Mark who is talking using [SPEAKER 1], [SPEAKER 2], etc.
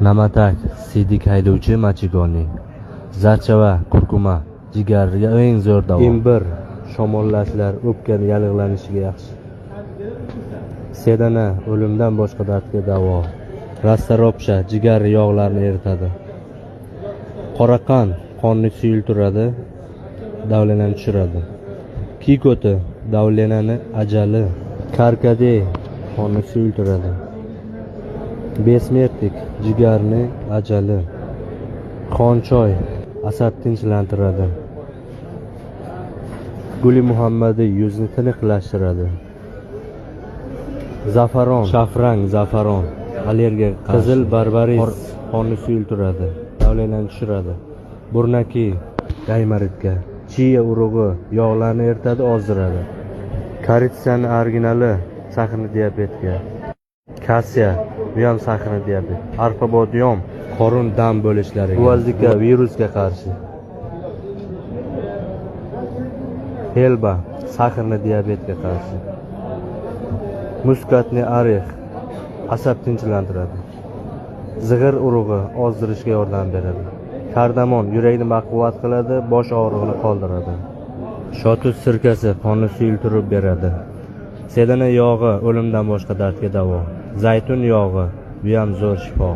[SPEAKER 1] Namatak siydik haydovchi machigoni. Zarchava, kurkuma jigarga eng zo'r davo. Imbir shamollashlar, o'pkani yallig'lanishiga yaxshi. Sedana o'limdan boshqa dardga davo. Rastaropsha jigar yog'larini eritadi. Qoraqand qonni suyultiradi, davlenani tushiradi. Kikoti davlenani ajali. Karkade qonni suyultiradi. Besmertik jigarni ajali. Xonchoy asab tinchlantiradi. Guli Muhammadi yuzni tiniqlashtiradi. Zafaron, shafrang, zafaron allergiyaga qarshi. Qizil barbaris qonni suyultiradi, davlenani tushiradi. Burnaki gaymaritga. Chiya urug'i yog'larni eritadi, ozdiradi. Koritsani originali saxni diabetga. Kasiya bu ham saxni diabet. Arpa bodiyom qorin dam bo'lishlariga. Gvozdika virusga qarshi. Helba saxarni diabetga qarshi. Muskatni orex asab tinchlantiradi. Zig'ir urug'i ozdirishga yordam beradi. Kardamon yurakni baquvvat qiladi, bosh og'rig'ini qoldiradi. Shotut sirkasi qonni suyultirib beradi. Sedana yog'i o'limdan boshqa dardga davo. Zaytun yog'i bu ham zo'r shifo.